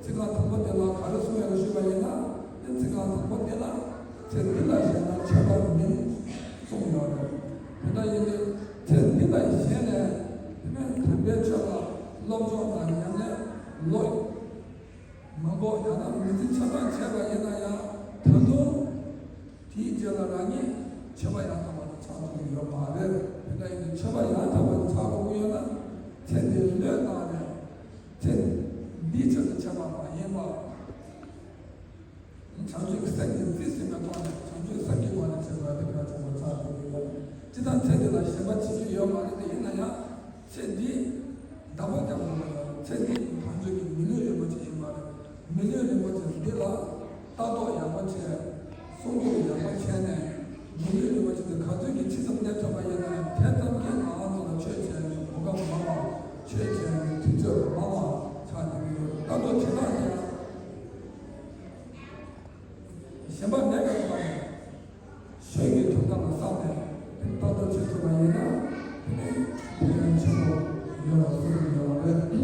ཚིག་རྐང་དང་པོ་དེ་ལ་ག་རེ་གསུངས་ཡོད་ལ་ཞུས་པ་ཡིན་ན། དེ་ཚིག་རྐང་དང་པོ་དེ་ལ་ཚེ་འདི་ལ་ཞེན་ན་ཆོས་པ་མིན་གསུངས་ཡོད་རེད། དེ་འདྲ་ཡིན་དུས་ཚེ་འདི་ལ་ཞེན་ནས་དེ་ནས་དམ་པའི་ཆོས་ལ་སློབ་སྦྱོང་དང་ཉམས་ལེན་ལོ་མང་པོ་ཡང་ན་མི་ཚེ་ཆ་ཚང་བྱས་པ་ཡིན་ན་ཡང་། ད་དུང་དེའི་རྗེས་ལ་རང་ཉིད་ཆོས་པ་ཡང་དག་པ་དེ་ཆགས་ཐུབ་ཀྱི་ཡོད་མ་རེད། དེ་འདྲ་ཡིན་དུས་ཆོས་པ་ཡང་དག་པ་དེ་ཆགས་དགོས་ཀྱི་ཡོད་ན། ཚེ་འདི་བློས་བཏང་ནས་ཚེ་འདིའི་ཆེད་དུ་བྱས་པ་མ་ཡིན་པ། བྱང་ཆུབ་ཀྱི་སེམས་ཀྱིས་རྩིས་ཟིན་པའི་ཐོག་ནས་བྱང་ཆུབ་སེམས་ཀྱི་སྒོ་ནས་བྱས་པ་དེ་གལ་ཆེན་པོ་ཆགས་ཐུབ་ཀྱི་ཡོད། སྤྱིར་བཏང་ཚེ་འདི་ལ་ཞེན་པ་བྱེད་རྒྱུ་ཡོད་མ་རེད། དེ་ཡིན་ན་ཡང་། ཚེ་འདི་བདག་པོ་རྒྱག་དགོས་པ་ཡོད། ཚེ་འདི་བང་མཛོད་ཀྱི་མི་ལུས་རིན་པོ་ཆེ་ཡིན་པ་རེད། མི་ལུས་རིན་པོ་ཆེ་འདི་ལ་ལྟ་རྟོག་ཡག་པོ་བྱས། སྲུང་སྐྱོབ་ཡག་པོ་བྱས་ནས། མི་ལུས་རིན་པོ་ཆེ་འདི་ག་ཚོད་ཀྱི་ཇི་ཙམ་གནས་ཐུབ་པ་ཡིན་ན་ཡང་། དེ་ཙམ་གྱིས་ང་ཚོ་ལ་ཆོས་བྱས་ནས་གོ་སྐབས་མང་བ། ཆོས་བྱས་ནས་དུས་ཚོད་མང་བ་ཆགས་ཀྱི་ཡོད། ལྟ་རྟོག་བྱེད་སྟངས་དེ་ཡང་། ཞེན་པ་མེད་པའི་ཐོག་ནས་གཞན་གྱི་ཐོབ་ཐང་ལ་བསམ་ནས་ལྟ་རྟོག་བྱེད་ཐུབ་པ་ཡིན་ན། དེ་ནི་ཕན་ཡོན་ཆེན་པོ་ཡོད་ལ་གསུངས་ཡོད་པ་རེད། དེ་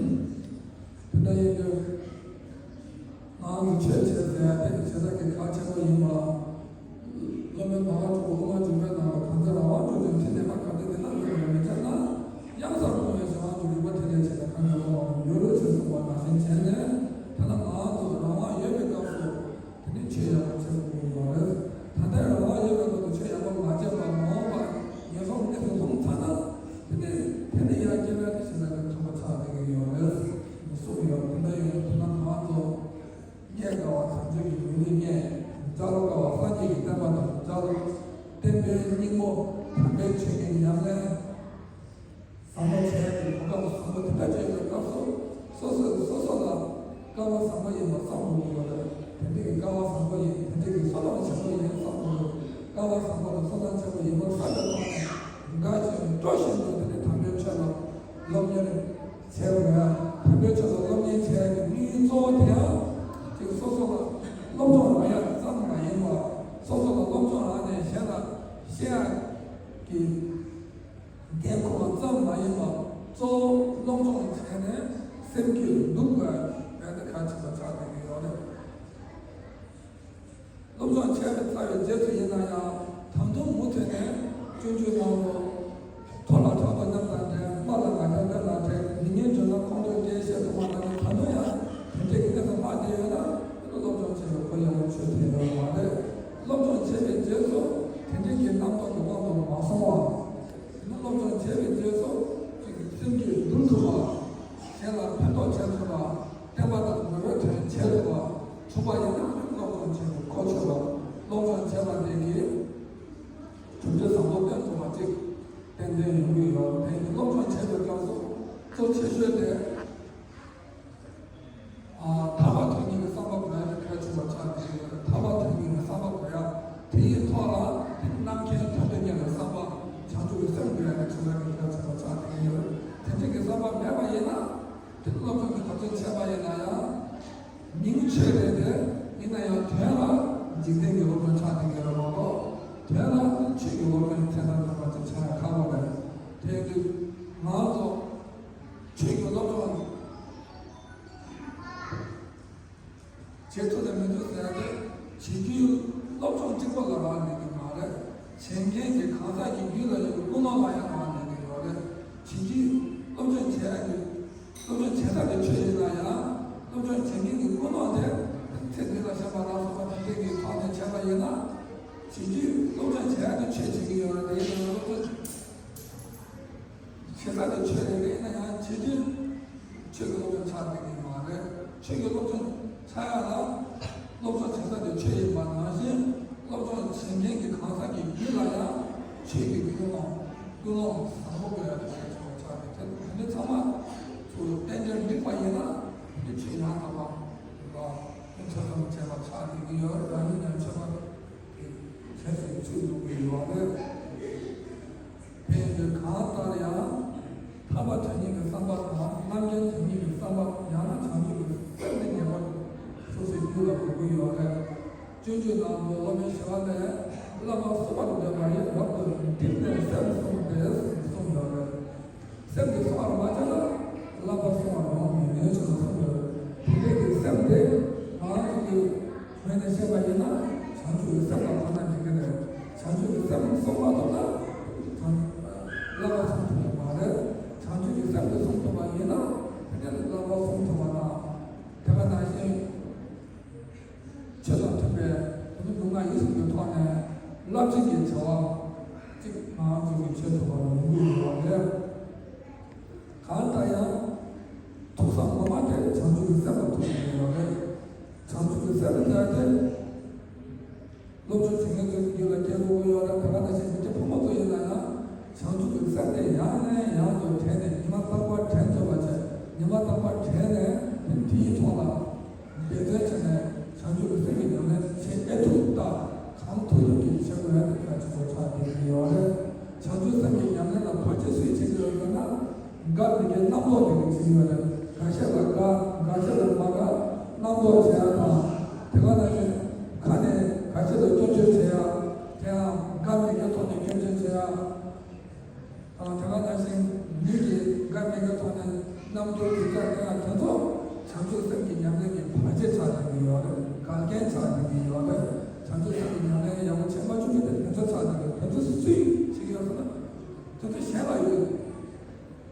འདྲ་ཡིན་དུས་ང་ཚོ་ཆོས་བྱེད་ཟེར་ཡ་དེ་བྱེད་ས་གི་ཁག་ཆེན་པོ་ཡིན་པ། སློབ་དཔོན་བྷ་ག་གྲུ་པ་དབུ་མ་འཇུག་པའི་ནང་ལ་གང་ཚེ་རང་དབང་འགྲོ་ཅིང་ཕྱིར་ལྡན་པ་གང་དེ་དེ་ལ་ཡོད་པར་མི་བྱེད་ན། གཡང་སར་ལྷུང་བའི་གཞན་དབང་གི་རིག་པ་དེ་ལས་བྱེད་ན་གང་ཡང་ལྷུང་བ་མི་འགྱུར་རོ་ཞེས་གསུངས་པ་ནང་བཞིན་བྱས་ནས། ཐ་ན་ང་ཚོ་རང་དབང་ཡོད་པའི་སྐབས་སུ། དེ་ནི་ཆོས་ཡག་པོ་བྱེད་དགོས་ཀྱི་ཡོད་རེད། ད་ལྟའི་རང་དབང་ཡོད་པའི་སྐབས་སུ་ཆོས་ཡག་པོ་མ་བྱས་པར་མ་འོངས་པར་ངན་སོང་གནས་སུ་ལྷུང་ཚར་ན། དེ་ནི་དེ་ནི་ཡང་སྐྱེ་བའི་དེ་བཞིན་ལ་ཁམས་པ་ཆགས་བསྡད་ཀྱི་ཡོད་རེད། གསུངས་ཡོད། དེ་འདྲ་ཡོད་དུས་ན་ང་ཚོ་རྙེད་དཀའ་བ་བྱང་ཆུབ་ཀྱི་མི་ལུས་རྙེད། སྐྲག་སློང་དཀའ་བ་སངས་རྒྱས་ཀྱི་བསྟན་པ་དང་སྐྲག་སློང་། བསྟན་པའི་སྙིང་པོ་དམ་པའི་ཆོས་ཀྱི་ཉམས་ལེན། བཟང་པོ་བྱས་ཏེ་གོ་སྐབས་བཟང་པོ་དེ་འདྲ་སྤྲད་པའི་སྐབས་སུ། སོ་སོས་སོ་སོ་ལ་སྐལ་བ་བཟང་པོ་ཡིན་པ་བསམ་དགོས་ཀྱི་ཡོད་རེད། དེ་འདྲ་གི་སྐལ་བ་བཟང་པོ་ཡིན། དེ་འདྲ་གི་བསོད་ནམས་ཆེན་པོ་ཡིན་བསམ་དགོས་ཀྱི་ཡོད་རེད། སྐལ་བ་བཟང་པོ་དང་བསོད་ནམས་ཆེན་པོ་ཡིན་པ་བསམ་པའི་ཐོག་ནས། དགའ་ཞིང་སྤྲོ་བཞིན་དུ་དེ་ནས་དམ་པའི་ཆོས་ལ་སློབ་གཉེར་བྱེད་དགོས་ཡ། དམ་པའི་ཆོས་ལ་སློབ་གཉེར་བྱེད་ཡ་གི་དམིགས་ཡུལ་གཙོ་བོ་དེ་ཡང་། ཅིག་སོ་སོ་ལ་སློབ་སྦྱོང་རག་ཡ་ཙམ་མ་ཡིན་པར། སོ་སོ་ལ་སློབ་སྦྱོང་རག་ནས་གཞན་ལ་བཤད་ཡ་གི་འགན་ཁུར་བ་ཙམ་མ་ཡིན་པར། གཙོ་བོ་སློབ་སྦྱོང་བྱས་ནས་སེམས་རྒྱུད་འདུལ་དགོས་ཡ་དེ་གལ་ཆེན་པོ་ཆགས་བསྡད་ཀྱི་ཡོད་རེད། སློབ་སྦྱོང་བྱས་པའི་ཚར་བའི་རྗེས་སུ་ཡིན་ན་ཡང་། ད་དུང་མུ་མཐུད་ནས་སྤྱོད་འཇུག་ནང་དུ། མཐོ་ལ་ཕྲག་དོག་མཉམ་དང་འདྲེས། དམའ་ལ་ང་རྒྱལ་དཔོན་དང་འདྲེས། མི་སྙན་བརྗོད་ན་ཁོང་ཁྲོ་སྐྱེ་ཞེས་གསུངས་པ་ལྟར་ནི། ད་དུང་ཡང་དེ་འདྲས་ཀྱི་གནས་སུ་ལྷག་བསྡད་ཡོད་ན། དེ་ནི་སློབ་སྦྱོང་བྱས་པའི་ཁོ་ཡང་ཆོས་དེ་ཡོད་མ་རེད། སློབ་སྦྱོང་བྱས་པའི་རྗེས་སུ་དེ་འདྲས་ཀྱི་རྣམ་རྟོག་གི་དབང་དུ་མ་སོང་བ། དེ་ནི་སློབ་སྦྱོང་བྱས་པའི་རྗེས་སུ་ཅིག་སེམས་རྒྱུད་འདུལ་ཐུབ་པ། གཞན་ལ་ཕན་ཐོགས་བྱེད་ཐུབ་པ། བསྟན་པ་དང་འགལ་བའི་དོན་བྱེད་ཐུབ་པ། ཐུབ་པ་ཡིན་ན་སློབ་སྦྱོང་བྱེད་པའི་གོ་ཆོད་པ། སློབ་སྦྱོང་བྱས་ བྱེད་ཐུབ་དང་མི་ཐུབ་ཟེར་ཡ་དེ། བྱེད་རྒྱུའི་སློབ་སྦྱོང་གཅིག་པོ་ལ་རག་ལས་ཀྱི་མ་རེད། བྱེད་མཁན་གྱི་གང་ཟག་གི་རྒྱུད་ལ་ཡོད་པའི་ཀུན་སློང་ལ་ཡང་རག་ལས་ཀྱི་ཡོད་རེད། བྱེད་རྒྱུའི་སློབ་སྦྱོང་བྱེད་ཡ་གི་སློབ་སྦྱོང་བྱེད་ཐབས་དེ་ཆོས་ཡིན་ན་ཡང་། སློབ་སྦྱོང་བྱེད་མཁན་གྱི་ཀུན་སློང་དེ་ཚེ་འདི་ལ་ཞེན་པ་ལ་སོགས་པ་དེ་འདྲ་གི་ཐོག་ནས་བྱས་པ་ཡིན་ན། བྱེད་རྒྱུའི་སློབ་སྦྱོང་བྱེད་ཡ་དེ་ཆོས་བྱེད་ཀྱི་ཡོད་རེད། དེ་ཡིན་ན་སློབ་སྦྱོང་བྱེད་ས་དེ་ཆོས་རེད། དེ་ཡིན་ན་ཡང་བྱེད་རྒྱུ་ཆོས་ཀྱི་སློབ་སྦྱོང་ཆགས་བསྡད་ཀྱི་མ་རེད། ཆོས་ཀྱི་སློབ་སྦྱོང་ཆགས་ཡ་ལ། སློབ་སྦྱོང་བྱེད་ས་དེ་ཆོས་ཡིན་པ་ནང་བཞིན། སློབ་སྦྱོང་བྱེད་མཁན་གྱི་གང་ཟག་གི་རྒྱུད་ལ་ཡང་ཆོས་ཀྱི་ཀུན་སློང་། ཀུན་སློང་བཟང་པོ་དགོས་ཡ་དེ་ཆོས་ཆགས་བསྡད་ཀྱི་རེད། དེ་ཚང་མ་ཚུར་གཏན་འཁེལ་འགྲིག་པ་ཡིན་ན། དེ་ཆོས་ཡང་དག་པ་ལ་ཐོས་བསམ་བྱས་པ་ཆགས་བསྡད་ཀྱི་ཡོད་རེད། རང་ཉིད་ནས་ཆོས་པ་དེ་གལ་སྲིད་ཚུལ་འདུག་གི་ཡོད་རེད། དེ་ཡིན་དུས་གང་ལྟར་ཡང་། ཐར་པ་དོན་གཉེར་གྱི་བསམ་པ་དང་། རྣམ་མཁྱེན་དོན་གཉེར་གྱི་བསམ་པ། ཡང་ན་བྱང་ཆུབ་ཀྱི་སེམས་དེ་ངེས་པར་སོ་སོའི་རྒྱུད་ལ་དགོས་ཀྱི་ཡོད་རེད། སྤྱོད་འཇུག་ནང་དུ་སློབ་དཔོན་ཞི་བ་ལྷས། བསླབ་པ་བསྲུང་བར་འདོད་པ་ཡིས། རབ་ཏུ་བསྒྲིམས་ནས་སེམས་བསྲུང་སྟེ་གསུངས་ཡོད་རེད། སེམས་དེ་བསྲུང་བར་མ་བྱས་ན་བསླབ་པ་བསྲུང་བར་རུང་མི་ནུས་ཞེས་གསུངས་ཡོད་རེད། དེ་འདྲའི་གི་སེམས་དེ་ང་རང་ཚོ་གི་ངོས་ནས་བཤད་པ་ཡིན་ན། བྱང་ཆུབ་ཀྱི་སེམས་ལ་ཁོ་ན་འགྲིག་གི་རེད། བྱང་ཆུབ་ཀྱི་སེམས་བསྲུང་མ་ཐུབ་ན། བྱང་བསླབ་པ་བསྲུང་ཐུབ་ཀྱི་མ་རེད། བྱང་ཆུབ་ཀྱི་སེམས་དེ་བསྲུང་ཐུབ་པ་ཡིན་ན། དེ་ནས་བསླབ་པ་བསྲུང་ཐུབ་པ་དང་། དེ་ག་ནང་བཞིན། ཆོས་དང་མཐུན་པའི་དེ་ནི་སྡུག་བསྔལ་ཡིད་བཞིན་གྱི་ཐོག་ནས་རླབས་ཆེན་གྱི་བྱ་བ་གཅིག་ང་རང་ཚོ་གིས་བྱེད་ཐུབ་པ་ཡོང་གི་ཡོད་པ་རེད། གང་ལྟར་ཡང་། ཐུག་ས་ངོ་མ་དེ་བྱང་ཆུབ་ཀྱི་སེམས་ལ་ཐུག་དགོས་ཡོད་རེད། བྱང་ཆུབ་ཀྱི་སེམས་ལ་ཐུག་ཡ་དེ། སློབ་སྦྱོང་བྱེད་མཁན་ཚོའི་རྒྱུད་ལ་སྐྱེ་དགོས་ཀྱི་ཡོད་རེད། ད་ག་ནང་བཞིན་མི་སྐྱ་ཕོ་མོ་ཚོ་ཡིན་ན་ཡང་། བྱང་ཆུབ་ཀྱི་སེམས་དེ་ཡང་ནས་ཡང་དུ་དྲན་ནས། ཉི་མ་རྟག་པར་དྲན་ཐུབ་པ་བྱས། ཉི་མ་རྟག་པར་དྲན་ནས་དེ་དེའི་ཐོག་ལ་འབད་བརྩོན་བྱས་ནས། བྱང་ཆུབ་ཀྱི་སེམས་ཀྱི་ཉམས་ལེན་བྱེད་ཨེ་ཐུབ་ལྟ། གང་ཐུབ་ཐུབ་ཀྱིས་བྱེད་དགོས་ཡ་དེ་གལ་ཆེན་པོ་ཆགས་བསྡད་ཀྱི་ཡོད་རེད། བྱང་ཆུབ་སེམས་ཀྱི་ཉམས་ལེན་ལ་བར་ཆད་སུས་བྱེད་ཀྱི་ཡོད་ཟེར་ན། དགའ་མི་དགའི་རྣམ་རྟོག་དེ་གིས་བྱེད་ཀྱི་ཡོད་རེད། འགའ་ཤས་ལ་དགའ། འགའ་ཤས་ལ་མ་དགའ། རྣམ་རྟོག་བྱེད་ཡ་དང་། དེ་ག་ནང་བཞིན་ཁ་ནས་འགའ་ཤས་ལ་སྐྱོན་བརྗོད་བྱེད་ཡ། དེ་ཡང་དགའ་མི་དགའི་ཐོག་ནས་སྐྱོན་བརྗོད་བྱེད་ཡ། དང་། དེ་ག་ནང་བཞིན་ལུས་ཀྱི་དགའ་མི་དགའི་ཐོག་ནས་རྣམ་རྟོག་གི་ཆ་དེ་ཡང་དེ་ཚོ་བྱང་ཆུབ་སེམས་ཀྱི་ཉམས་ལེན་གྱི་བར་ཆད་ཆགས་བསྡད་ཀྱི་ཡོད་རེད། འགལ་རྐྱེན་ཆགས་བསྡད་ཀྱི་ཡོད་རེད། བྱང་ཆུབ་སེམས་ཀྱི་ཉམས་ལེན་ཡག་པོ་བྱེད་མ་བཅུག་གི་དེ་དེ་ཚོ་ཆགས་བསྡད་ཀྱི། དེ་ཚོ་སུས་བྱེད་ཀྱི་ཡོད་ཟེར་ན། དེ་ཚོ་གཞན་ལ་ཡོད།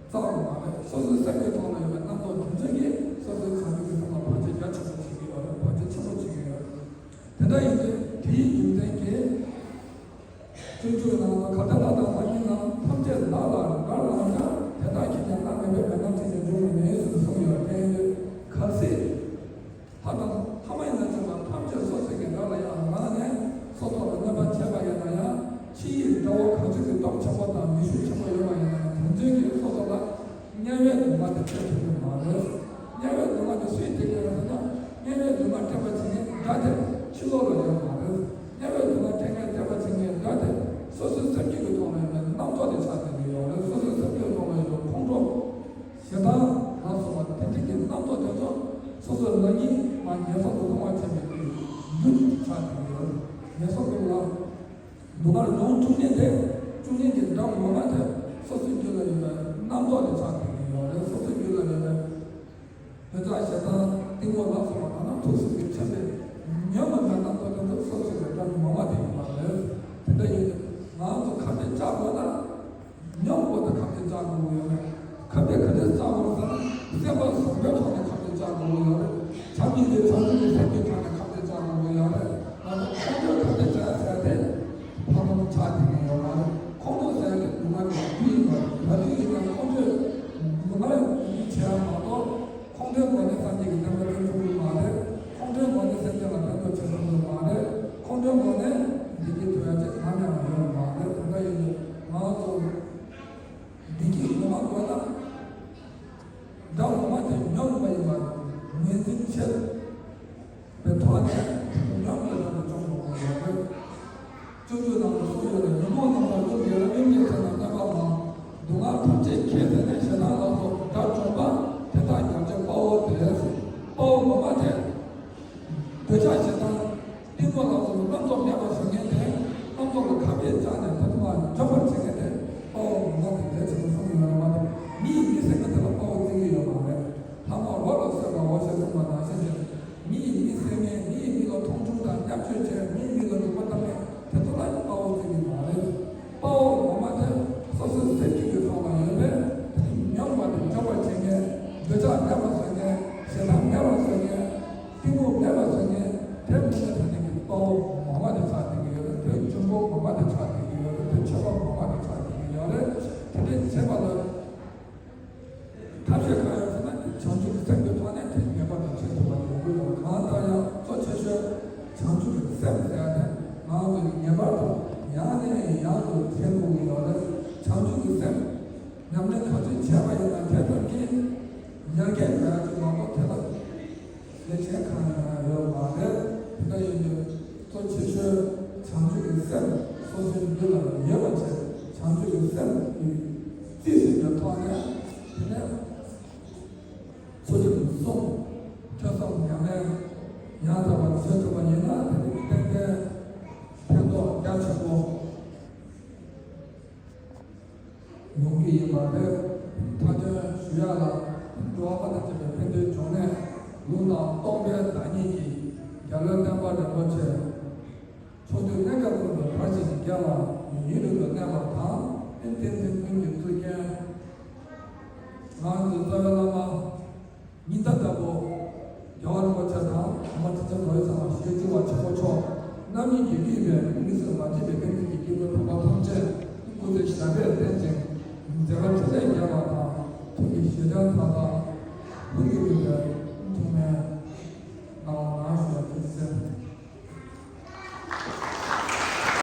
རྩ་བ་མ་རེད། སོ་སོའི་སེམས་ཀྱི་ཐོག་ལ་ཡོད་པའི་རྣམ་རྟོག་དེ་ཚོ་གིས་སོ་སོའི་བྱང་ཆུབ་ཀྱི་སེམས་ལ་བར་ཆད་རྒྱ་ཆེན་པོ་བྱེད་ཀྱི་ཡོད་རེད། བར་ཆད་ཆེན་པོ་བྱེད་ཀྱི་ཡོད་རེད། དེ་འདྲ་ཡིན་དུས་དེའི་རྒྱུ་མཚན་གྱིས། སྤྱོད་འཇུག་ནང་དུ། གལ་ཏེ་ལྷ་དང་ལྷ་མིན་ལ། ཐམས་ཅད་བདག་ལ་དགའ་ལགས་ཀྱང་། དེ་དག་གིས་ཀྱང་བདག་མེད་པའི་མེ་ནང་ཚིག་ཅན་འགྲོ་བའི་མེ་ཟེར་གསུངས་ཡོད་པ་དེ་ཡིན་དུས། གལ་སྲིད་ལྷ་དང་ལྷ་མ་ཡིན་ལ་སོགས་པ་ཐམས་ཅད་སོ་སོ་གི་རང་ལ་ཡང་རང་ནས་སོ་སོ་ལ་གནོད་པ་བྱས་པ་ཡིན་ན་ཡང་། ཕྱི་ཡི་དགྲ་བོ་གང་ཅི་གི་སྟོབས་ཆེན་པོ་དང་མི་ཤུགས་ཆེན་པོ་ཡོད་པ་ཡིན་ན་ཡང་། དེ་ཚོས་ཀྱིས་སོ་སོ་ལ་དམྱལ་བའི་སྡུག་བསྔལ་དེ་སྤྲད་ཐུབ་ཀྱི་མ་རེད། དམྱལ་བའི་སྡུག་བསྔལ་དེ་སུས་སྤྲད་ཀྱི་རེད་ཟེར་ན། དམྱལ་བའི་སྡུག་བསྔལ་སྤྲད་པ་བྱེད་མཁན་དགྲ་དེ་ཕྱི་ལོགས་ལ་ཡོད་མ་རེད། དམྱལ་བའི་སྡུག་བསྔལ་སྤྲད་མཁན་སྤྲད་པ་བྱེད་མཁན་དགྲ་དེ་སོ་སོའི་སེམས་རྒྱུད་ཀྱི་ཐོག་ལ་ཡོད་པའི་རྣམ་རྟོག་དེ་ཆགས་བསྡད་ཀྱི་ཡོད་རེད། སོ་སོའི་སེམས་རྒྱུད་ཐོག་ལ་ཡོད་པའི་ཁོང་ཁྲོ། ཞེ་སྡང་ལ་སོགས་པ་དེ་འདྲ་གི་རྣམ་རྟོག་དེ་ཚོ་སོ་སོའི་ལག་གཉིས་མ་ངན་སོང་དུ་ལྟུང་བ་བྱས་པའི་རྒྱུ་ཆགས་བསྡད་ཀྱི་ཡོད་རེད། ངན་སོང་དུ་ལ། སྡུག་བསྔལ་མྱོང་བཅུག་མཁན་དེ། བཅུག་མཁན་གྱི་དགྲ་ངོ་མ་དེ་སོ་སོའི་རྒྱུད་ལ་ཡོད་པའི་རྣམ་རྟོག་དེ་ཆགས་བསྡད་ཀྱི་ཡོད་རེད། སོ་སོའི་རྒྱུད་ལ་ཡོད་པའི་འདོད་ཆགས་ཞེ་སྡང་གཏི་མུག་ལ་སོགས་པ་དག་ན་ཐུགས་སུ་ཆེན་པོས་ཉོན་མོངས་པའི་རྣམ་རྟོག་དེ་ཚོ་སོ་སོ་གི་དགྲ་ངོ་མ་དེ་ཡིན་པ་རེད། དེ་འདྲ་ཡིན་དུས་ང་ཚོ་ཁ་གཏད་བཅག་དགོས་ན། ཉོན་མོངས་པ་དེ་ཁ་གཏད་བཅག་དགོས་ཀྱི་ཡོད་རེད། ཁ་གཏད་ག་འདྲས་བཅག་དགོས་ཟེར་ན། སེམས་པ་བཟང་པོའི་ཐོག་ནས་ཁ་གཏད་བཅག་དགོས་ཀྱི་ཡོད་རེད། བྱམས་སྙིང་རྗེ་བྱང་ཆུབ་ཀྱི་སེམས་ཀྱི་ཐོག་ནས་ཁ་གཏད་བཅག་དགོས་ཀྱི་ཡོད་རེད། ང་ཚོ་ཁོང་ཁྲོའི་ཁ་གཏད་བཅག་ཟེར་ཏེ་ཕ་མ་ཆགས་བསྡད་ཀྱི་ཡོད་མ་རེད། ཁོང་ཁྲོ་ཟེར་ཡག་གི་སྡུག་བསྔལ་གྱི་རྒྱུ་ཡིན་པ་རེད། ག་དུས་ཡིན་ན་ཁོང་ཁྲོའི་སྡུག་བསྔལ་ཡིན་ཆེ་བ་མ་གཏོགས། ཁོང་ཁྲོའི་སྒོ་ནས་སངས་རྒྱས་ཀྱི་བསྟན་པ་སྤེལ་ཐུབ་ཀྱི་མ་རེད། ཁོང་ཁྲོའི་སྒོ་ནས་སེམས་ཅན་ལ་ཕན་ཐོགས་བྱེད་ཐུབ་ཀྱི་མ་རེད། ཁོང་ཁྲོའི་སྒོ་ནས་བདེ་སྐྱིད་ཐོབ་ཡ་ཅིག་ནམ་ཡང་ཡོང་གི་མ་རེད། དེ་འདྲ་ཡིན་དུས་ང་ཚོ་བདེ་སྐྱིད་ངོ་མ་དགོས་ན། དགྲ་ངོ་མ་དེ་ཉོན་མོངས་པ་ཡིན་པ་ངོས་འཛིན་བྱེད་པའི་ཐོག་ནས་ཉོན་མོངས་པའི་ལམ་དུ་བཅུག་དགོས་ཀྱི་ཡོད་རེད། སྤྱོད་འཇུག་ནང་དུ་གསུངས་ཡོད་རེད། ཉོན་མོངས་རྣམས་ལ་ཀུན་རྒྱལ་ལ། གཡོ་སྒྱུ་ཚེ་རྣམས་གནོད་པ་མང་། སྡུག་བསྔལ་ཐམས་ཅད་ཁྱེར་ཟིན་ནས། ཞེ་སྡང་ལ་སོགས་དགྲ་བཅོམ་པ། དེ་དག་རྒྱལ་བྱེད་དཔའ་བོ་སྟེ། དཔའ་བོ་ངོ་མ་དེ། འདོད་ཆགས་ཞེ་སྡང་གཏི་མུག་ལ་སོགས་པའི་རྣམ་རྟོག་མེད་པར་བཟོ་མཁན་དེ། རྣམ་རྟོག་ལ་ཁ་གཏད་བཅག་ནས་ད་དུང་མ་འཇོམས་པར་བྱེད་མཁན་དེ་དཔའ་བོ་ངོ་མ་དེ་རེད་ཅེས་གསུངས་ཡོད་རེད་མ་གཏོགས། མི་ཡིས་མི་བསད་མཁན་དེ་ལ་དཔའ་བོ་བརྩི་གི་ཡོད་མ་རེད། ལྷ་མོ་རོ་ལ་གསོད་པའོ་ཞེས་གསུངས་པ་ནང་བཞིན་བྱས། མི་ཡིས་མི་བསད་མཁན། ཡང་སྐད་ཡོད་ཡག་ཅིག་མ་གཏོགས་དེ་ལ་ལས་བྱེད་གང་ཡང་ཡོད་མ་རེད། དེ་འདྲ་ཡིན་དུས་གཙོ་ཆེ་ཤོས་བྱང་ཆུབ་ཀྱི་སེམས་སོ་སོའི་ལུས་ལ་ཡོད་པ་བྱས། བྱང་ཆུབ་ཀྱི་སེམས་ཀྱི་རྩིས་ཟིན་པའི་ཐོག་ནས། དེ་ནས་ཚུལ་ཁྲིམས་སྲུང་། ཐོས་བསམ་ཉམས་ལེན་ཡང་དག་པར་བྱེད་ཐུབ་པ་ཡིན་ན། དེ་ནི་ཏན་ཏན་ཕན་ཐོགས་རྒྱ་ཆེན་པོ་ཡོང་གི་ཡིན་པ་རེད། མཐའ་དོན་ཞུ་ཡག་ལ། འགྲོ་བ་དང་བཅས་པའི་ཕན་བདེའི་འབྱུང་གནས་ལུང་དང་སྟོང་པའི་བདག་ཉིད་ཀྱི་རྒྱལ་བའི་བསྟན་པ་རིན་པོ་ཆེ། ཕྱོགས་དུས་གནས་སྐབས་ཀུན་ཏུ་དར་ཞིང་རྒྱས་པ་ཡུན་རིང་དུ་གནས་པ་དང་། བསྟན་འཛིན་ཀུན་གྱི་གཙུག་རྒྱན་ང་ཚོའི་རྩ་བའི་བླ་མ་ཉི་ཟླ་ལྟ་བུ་རྒྱལ་བ་རིན་པོ་ཆེ་དང་། གོང་མ་ཁྲི་ཆེན་རྡོ་རྗེ་འཆང་ལ་ཞེ་གཅིག་པ་ཆེན་པོ་མཆོག་རྣམ་གཉིས་ཀྱིས་དབུས་པའི་དམིགས་བསལ་མ་བརྗེད་པའི་བསྟན་འཛིན་གྱི་སྐྱེས་བུ་དམ་པ་ཐམས་ཅད་སྐུ་ཚེ་ཞབས་པད་བརྟན་ཅིང་མཛད་པ་འཕྲིན་ལས་རྒྱས་